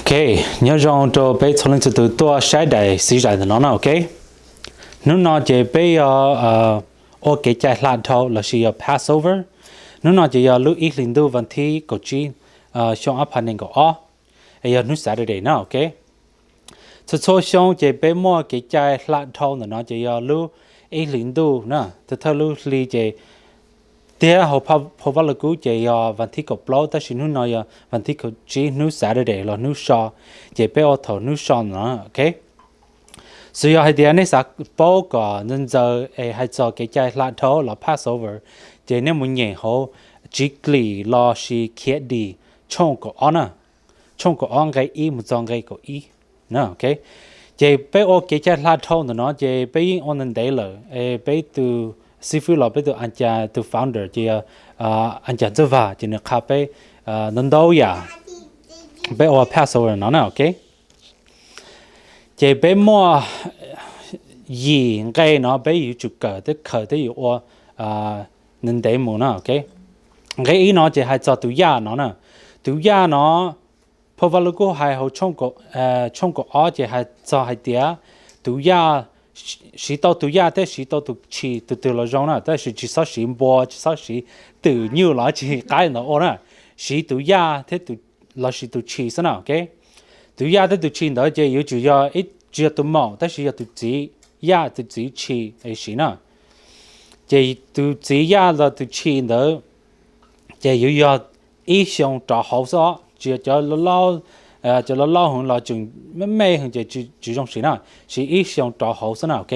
Ok, nyob zoo rau peb txhua leej txhua tus tuaj saib daim xib zais ntawm no na, ok. Hnub no ces peb yog ua kev cai hla dhau lossis yog Passover. Hnub no ces yog lub ib hlis ntuj vas thib kaum tsib xyoo ob phav nees nkaum ob, es yog hnub Saturday na, ok. Txhua txhua xyoo ces peb muaj kev cai hla dhau ntawm no ces yog lub ib hlis ntuj na, thawj thawj lub hli ces tiag hauv phau Vaj Lug Kub ces yog vas thib kaum plaub, tab sis hnub no yog vas thib kaum tsib, hnub Saturday los hnub so, ces peb ua thaum hnub so ntawm no, ok. Xws yog hais tias nej xav paub kom ntxaws ntxaws es hais txog kev cai hla dhau los Passover, ces nej mus nyeem hauv Txiv Klim lossis Khiav Dim tshooj kaum ob na, tshooj kaum ob nqe ib mus txog nqe kaum ib. Ces peb ua kev cai hla dhau ntawm no ces peb yeej ua ntev ntev lawm, es peb tus xib fwb los peb tus a cas tus founder ces yog a cas Ntxawj Vaj ces nws qha peb ntau ntau yam peb ua Passover no na, ok. Ces peb muaj yim nqe no peb yuav tsum kawm thiab khaws thiab yuav ua ntev ntev mus na, ok. Nqe ib no ces hais txog tus yaj no na. Tus yaj no, phau Vaj Lug Kub hais hauv tshooj kaum ob ces hais txog hais tias tus yaj siv tau tus yaj thiab siv tau tus tshis tus twg los zoo na, tab sis tsis txhob siv npua, tsis txhob siv twm nyuj los tsis qaib ntawd ua na. Siv tus yaj thiab lossis tus tshis xwb na, ok. Tus yaj thiab tus tshis ntawd ces yuav tsum yog, tsis yog tus maum tab sis yog tus txiv yaj tus txiv tshis siv na. Ces tus txiv yaj los tus tshis ntawd ces yuav yog ib xyoo rov hauv xwb os, tsis yog cov cov loj loj heev los tseem me me heev ces tsis zoo siv na, siv ib xyoo rov hauv xwb na, ok.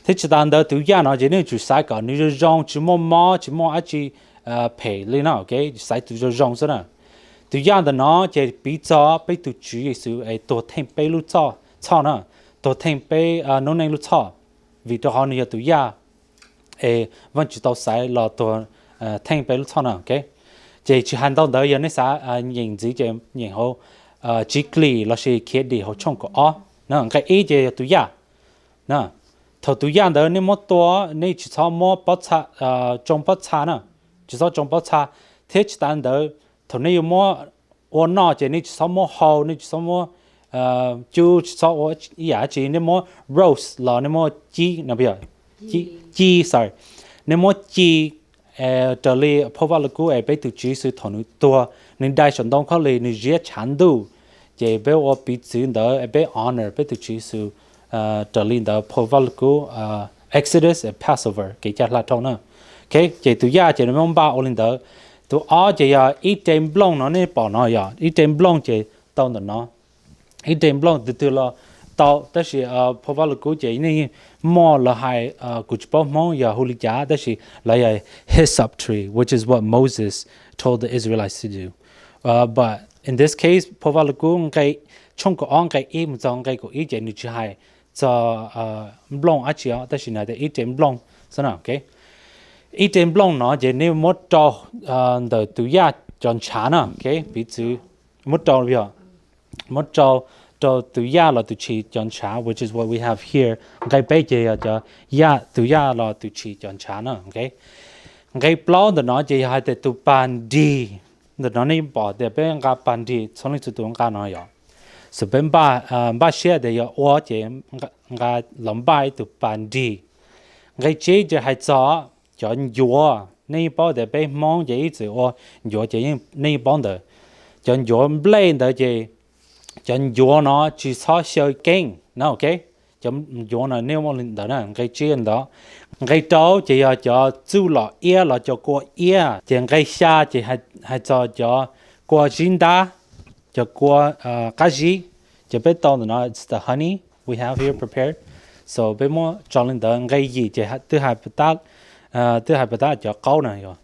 Thiab tsis tas ntawd tus yaj no ces nej tsum xaiv kom nws zoo zoo, tsis muaj mob tsis muaj dab tsi phem li na, ok, xaiv tus zoo zoo xwb na. Tus yaj ntawm no ces piv txog peb tus Tswv Yexus es tuag theej peb lub txhoj na, tuag theej peb noob neej lub txhoj, vim rau qhov nws yog tus yaj es Vaajtswv tau xaiv los tuag theej peb lub txhoj na, ok. Ces tsis hais ntau ntawd, yog nej xav nyeem ntxiv ces nyeem hauv Txiv Klim lossis Khiav Dim hauv tshooj kaum ob, nqe ib ces yog tus yaj. Thaum tus yaj ntawd nej muab tua, nej tsis txhob muab tsoo pob txha na, tsis txhob tsoo pob txha, thiab tsis tas ntawd thaum nej yuav muab ua noj ces nej tsis txhob muab hau, nej tsis txhob muab cub, tsis txhob ua ib yam dab tsi, nej muab roast los nej muab ci, ci, sorry, nej muab ci raws li phau Vaj Lug Kub es peb tus Tswv Yexus thaum nws tuag, nws dai saum ntoo khaub lig, nws ziab tshav ntuj, ces peb ua piv txwv ntawd es peb honor peb tus Tswv Yexus raws li ntawd phau Vaj Lug Kub, Exodus, Passover, kev cai hla dhau na. Ok, ces tus yaj ces nws muab npaj ua li ntawd. Tus ob ces yog ib re nplooj no, nej pom no yog ib re nplooj ces tau ntawm no. Ib re nplooj twg twg los tau, tab sis phau Vaj Lug Kub ces nej muaj lawv hais, kuv tsis paub Hmoob yog hu li cas, tab sis lawv yog hyssop tree, which is what Moses told the Israelites to do. But in this case, phau Vaj Lug Kub nqe, tshooj kaum ob nqe ib mus txog nqe kaum ib ces nws tsis hais txog nplooj dab tsi os, tab sis nws hais tias ib re nplooj xwb na, ok. Ib re nplooj no ces nej muab rau ntawm tus yaj cov ntshav na, ok, piv txwv, muab rau, muab rau rau tus yaj los tus tshis cov ntshav, which is what we have here. Nqe peb ces yog cov yaj, tus yaj los tus tshis cov ntshav na, ok. Nqe plaub ntawm no ces yog hais tias tus pas nrig, ntawm no nej pom tias peb nqa pas nrig, txhua leej txhua tus nqa no yog, xwb peb npaj siab tias yog ua ces nqa los npaj ib tug pas nrig. Nqe tsib ces hais txog cov ncuav, nej yeej paub tias peb Hmoob ces ib txwm ua ncuav ces nej yeej paub ntawd. Cov ncuav nplej ntawd ces cov ncuav no tsis txhob xyaw keeb na, ok. Cov ncuav no nej ua li ntawd na, nqe tsib ntawd. Nqe rau ces yog cov txuj lom iab los cov kua iab, ces nqe xya ces hais txog cov kua zib ntab, cov kua qab zib, ces peb tau ntawm no, it's the honey we have here prepared. So peb muab tso li ntawd. Nqe yim ces twb hais puas tab, twb hais puas tab cov qaub na,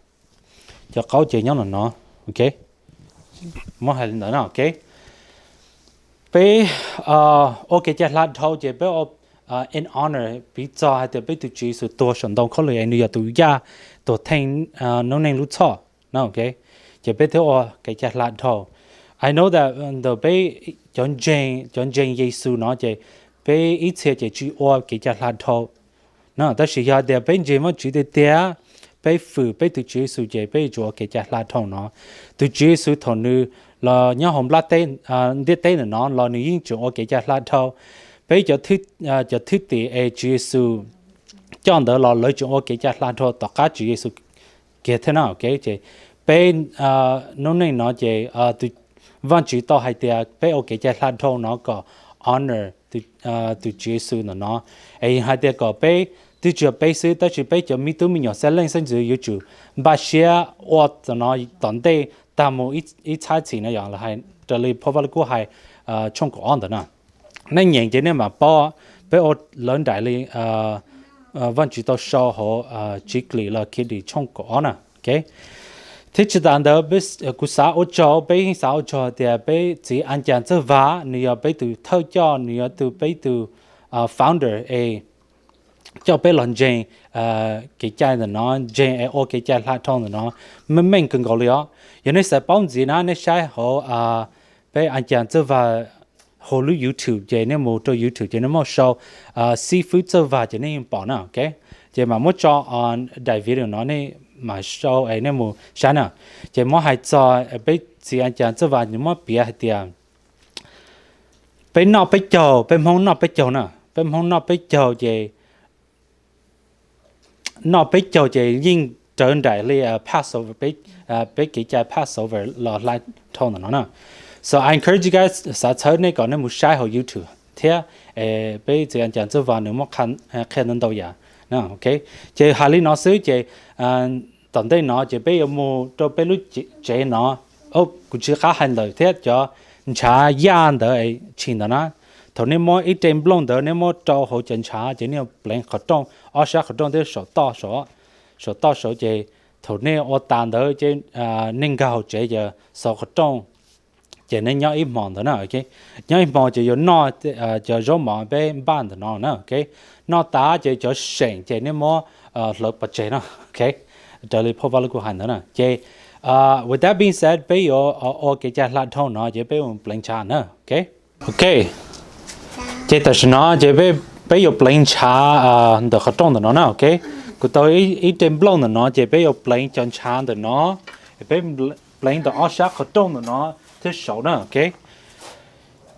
cov qaub ces nyob no no, ok. Muab hais li ntawd na, ok. Peb ua kev cai hla dhau ces peb ua in honor, piv txog hais tias peb tus Tswv Yexus tuag saum ntoo khaub lig es nws yog tus yaj tuag theej noob neej lub txhoj na, ok. Ces peb thiaj ua kev cai hla dhau. I know that ntawm peb cov ntseeg, cov ntseeg Yexus no ces peb ib txhia ces tsis ua kev cai hla dhau na, tab sis yog tias peb ntseeg Vajtswv tiag tiag, peb fwm peb tus Tswv Yexus ces peb yuav tsum ua kev cai hla dhau no. Tus Tswv Yexus thaum nws los nyob hauv nplaj teb, ntiaj teb ntawm no los nws yeej tseem ua kev cai hla dhau. Peb cov thwj tim es Tswv Yexus coj ntawd los lawv tseem ua kev cai hla dhau tom qab Tswv Yexus kiag thiab na. Ok, ces peb noob neej no ces Vajtswv tau hais tias peb ua kev cai hla dhau no kom honor tus Tswv Yexus ntawm no. Es hais tias kom peb twb tsis yog peb xwb tab sis peb cov me tub me nyuam xeeb leej xeeb ntxwv yuav tsum npaj siab ua no tom ntej tag mus ib txhab txhim no yog hais raws li phau Vaj Lug Kub hais tshooj kaum ob ntawd na. Nej nyeem ces nej mam paub, peb ua lawv nraim li Vajtswv tau sau hauv Tswv Klim los Khiav Dim tshooj kaum ob na. Thiab tsis tas ntawd, kuv xav ua tsaug, peb yeej xav ua tsaug tias peb txiv A Cas Txawj Vag nws yog peb tus thawj coj, nws yog tus peb tus founder es coj peb los ntseeg kev cai ntawm no, ntseeg es ua kev cai hla dhau ntawm no, meej meej kawg nkaus li os. Yog nej xav paub ntxiv na nej saib hauv peb A Cas Txawj Vag hauv lub YouTube ces nej mus rau YouTube ces nej muab sau Xib Fwb Txawj Vag ces nej yeej pom na. Ok, ces mam muab tso daim video no nej mam sau es nej mus saib na. Ces muab hais txog peb txiv A Cas Txawj Vag nws muab piav hais tias peb noj peb caug, peb Hmoob noj peb caug na, peb Hmoob noj peb caug ces noj peb caug ces yeej raws nraim li Passover, peb kev cai Passover los hla dhau ntawm no na. So I encourage you guys, xav txhawb nej kom nej mus saib hauv YouTube thiab peb txiv A Cas Txawj Vag nws muab qhia ntau ntau yam. Ok, ces hais li no xwb ces tom ntej no ces peb yuav mus rau peb lub tsev no. Kuv tsis qab hais ntawm thiab cov ntshav yaj ntawd tshis ntawd na. Thaum nej muab ib re nplooj ntawd nej muab rau hauv cov ntshav ces nej pleev qhov rooj, ob sab qhov rooj thiab saum toj saud ces thaum nej ua tas ntawd ces nej nkag hauv tsev ces xov qhov rooj ces nej nyob ib hmos ntawd na. Nyob ib hmos ces yuav noj cov zaub mov peb npaj ntawm no na. Noj tas ces cov seem ces nej muab hlawv pov tseg no. Raws li phau Vaj Lug Kub hais ntawd na ces with that being said peb yuav ua kev cai hla dhau no ces peb yuav pleev ntshav na. Ok, ces tam sim no ces peb yuav pleev ntshav ntawm qhov rooj ntawm no na. Ok, kuv tau ib re nplooj ntawm no ces peb yuav pleev cov ntshav ntawm no, peb pleev ntawm ob sab qhov rooj ntawm no thiab saud na. Ok,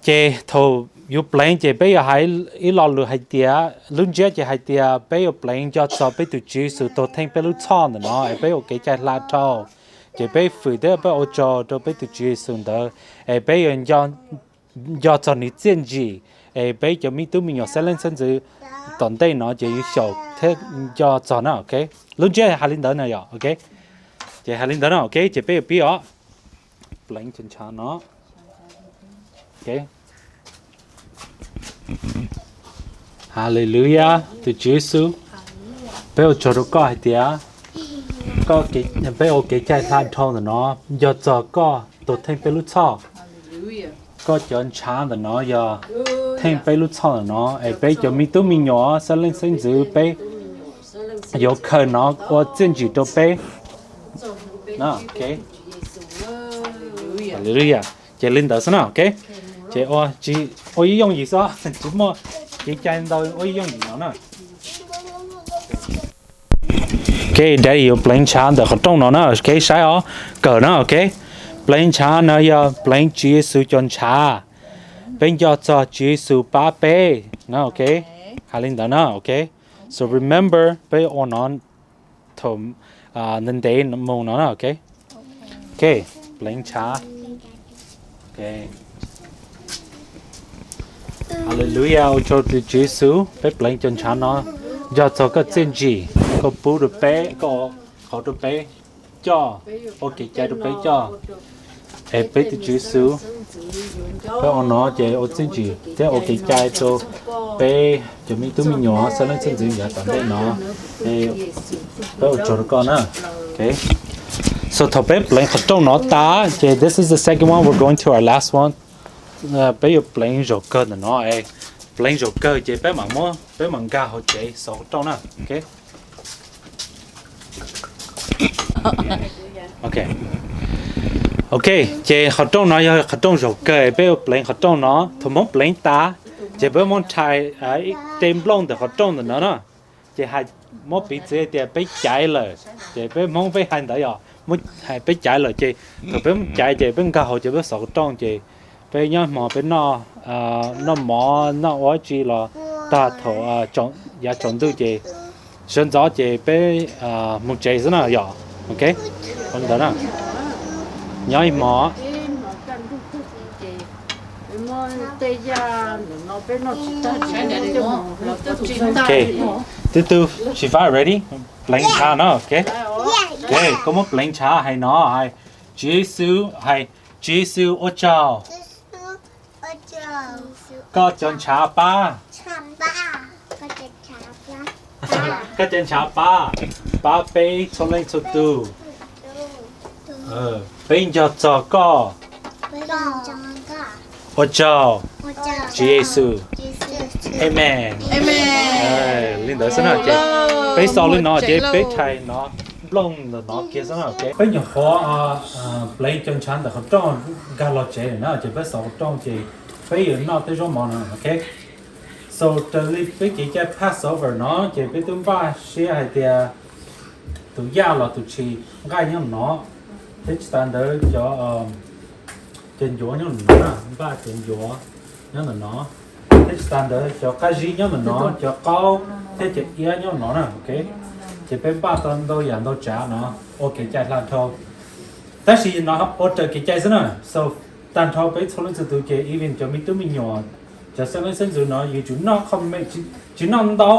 ces thaum yuav pleev ces peb yuav hais ib lo lus hais tias, lub ntsiab ces hais tias peb yuav pleev nco txog peb tus Tswv Yexus tuag theej peb lub txhoj ntawm no es peb ua kev cai hla dhau. Ces peb fwm thiab peb ua tsaug rau peb tus Tswv Yexus ntawd es peb yuav nco txog nws txiaj ntsig es peb cov me tub me nyuam xeeb leej xeeb ntxwv tom ntej no ces yuav xyaum thiab nco txog na. Ok, lub ntsiab hais li ntawd na yom. Ok, ces hais li ntawd na. Ok, ces peb yuav pib os. Pleev cov ntshav no. Haleluya, tus Tswv Yexus, peb ua tsaug rau koj hais tias peb ua kev cai hla dhau ntawm no nco txog koj tuag theej peb lub txhoj. Koj cov ntshav ntawm no yog theej peb lub txhoj ntawm no es peb cov me tub me nyuam xeeb leej xeeb ntxwv peb yuav khaws no ua txiaj ntsig rau peb. Haleluya, ces li ntawd xwb na. Ok, ces ua ib yooj yim xwb, tsis muaj kev cai ntau, ua ib yooj yim no na. Ok, Daddy yuav pleev ntshav ntawm qhov rooj no na. Ok, saib os, kawm na. Ok, pleev ntshav no yog pleev Tswv Yexus cov ntshav. Peb nco txog Tswv Yexus pab peb na. Ok, hais li ntawd na. Ok, so remember peb ua no thaum ntev ntev mus no na. Ok, ok, pleev ntshav. Haleluya, ua tsaug tus Tswv Yexus, peb pleev cov ntshav no nco txog koj txiaj ntsig, koj pub rau peb, koj qhauv rau peb coj, ua kev cai rau peb coj. Es peb tus Tswv Yexus, peb ua no ces ua txiaj ntsig thiab ua kev cai rau peb cov me tub me nyuam xeeb leej xeeb ntxwv yav tom ntej no. Peb ua tsaug rau koj na. So thaum peb pleev qhov rooj no tas ces this is the second one, we're going to our last one. Peb yuav pleev zaum kawg ntawm no, pleev zaum kawg ces peb mam muab, peb mam nkag hauv tsev xov qhov rooj na. Ok, ok, ces qhov rooj no yog qhov rooj zaum kawg, peb yuav pleev qhov rooj no. Thaum Hmoob pleev tas ces peb muab rhais tej nplooj ntawm qhov rooj ntawm no na. Ces hais, muab piv txwv tias peb caiv lawm, ces peb Hmoob peb hais ntawd yog Muab hais peb caiv lawm ces thaum peb muab caiv ces peb nkag hauv ces peb xov qhov rooj ces peb nyob hmo peb noj, noj mov noj ua tsi los tag thaum yav tsaus ntuj ces sawv ntxov ces peb mus tsev xwb na yom. Ok, ua li ntawd na, nyob ib hmo. Ok, twb twb tsis fab ready, pleev ntshav no. Ok, ok, koj muab pleev ntshav hais no, hais, Tswv Yexus, hais, Tswv Yexus ua tsaug, koj cov ntshav pab, koj cov ntshav pab, pab peb txhua leej txhua tus. Peb nco txog koj. Ua tsaug, Tswv Yexus. Amen. Li ntawd xwb na ces peb xaus li no ces peb thaij no nplooj ntawm no kiag xwb na. Peb nyuam qhuav pleev cov ntshav ntawm qhov rooj nkag los tsev lawm na ces peb xov qhov rooj ces peb yuav noj tej zaub mov no. Ok, so raws li peb kev cai Passover no ces peb twb npaj siab hais tias tus yaj los tus tshis nqaij nyob no, thiab tsis tas ntawd cov, cov ncuav nyob no na, npaj cov ncuav nyob ntawm no, thiab tsis tas ntawd cov qab zib nyob ntawm no, cov qaub thiab cov iab nyob no na. Ok, ces peb npaj tau ntau yam ntau tsav no ua kev cai hla dhau. Tab sis no ua raws kev cai xwb na, so tag nrho peb txhua leej txhua tus ces even cov me tub me nyuam, cov xeeb leej xeeb ntxwv no yuav tsum noj qhov me, tsis noj ntau,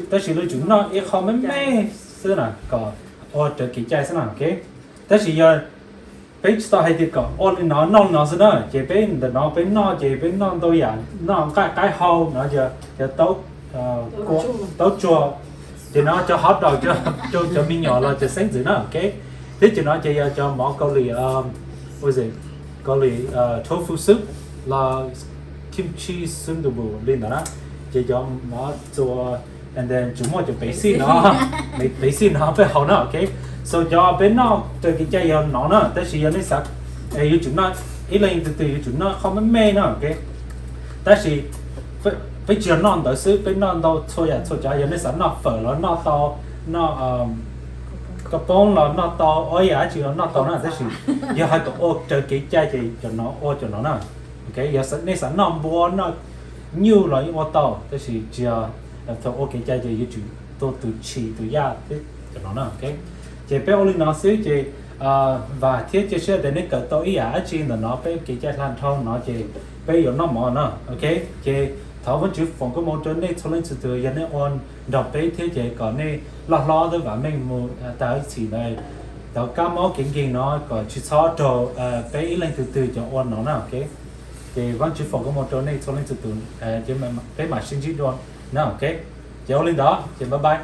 tab sis lawv tsum noj ib qho me me xwb na kom ua raws kev cai xwb na. Ok, tab sis yog peb tsis tau hais tias kom ua li no noj li no xwb na ces peb ntawm no peb noj ces peb noj ntau yam, noj nqaij qaib hau no, cov taub tsuag, ces no cov hot dog rau cov me nyuam los cov xeeb ntxwv na. Ok, thiab ces no ces yog cov mov Kaus Lim, Kaus Lim tofu soup los kimchi sundubu li ntawd na, ces cov mov txua, and then tsuas muaj cov pev xij no, pev xij no peb haus na. Ok, so cov peb noj raws kev cai yog no na, tab sis yog nej xav, yuav tsum noj, ib leeg tus twg yuav tsum noj qhov me me no. Ok, tab sis peb tsis yog noj ntawd xwb, peb noj ntau txhua yam txhua tsav, yog nej xav noj fawm los noj tau, noj koj poob los noj tau, ob yam dab tsi los noj tau na, tab sis yog hais kom ua raws kev cai ces cov no ua cov no na. Ok, yog nej xav noj npua noj nyuj los yeej ua tau, tab sis tsis yog thaum ua kev cai ces yuav tsum tua tus tshis tus yaj thiab cov no na. Ok, ces peb ua li no xwb ces vam thiab cia siab tias nej kawm tau ib yam dab tsi ntawm no peb kev cai hla dhau no ces peb yuav noj mov na. Ok, ces thov Vajtswv foom koob hmoov rau nej txhua leej txhua tus, yog nej ua nrog peb thiab ces kom nej loj hlob thiab vam meej mus tag ib txhis ntawd. Cov kab mob kev nkeeg no kom tsis txhob raug peb ib leeg tus twg cov ua no na. Ok, ces Vajtswv foom koob hmoov rau nej txhua leej txhua tus, peb mam sib ntsib dua na. Ok, ces ua li ntawd ces bye bye.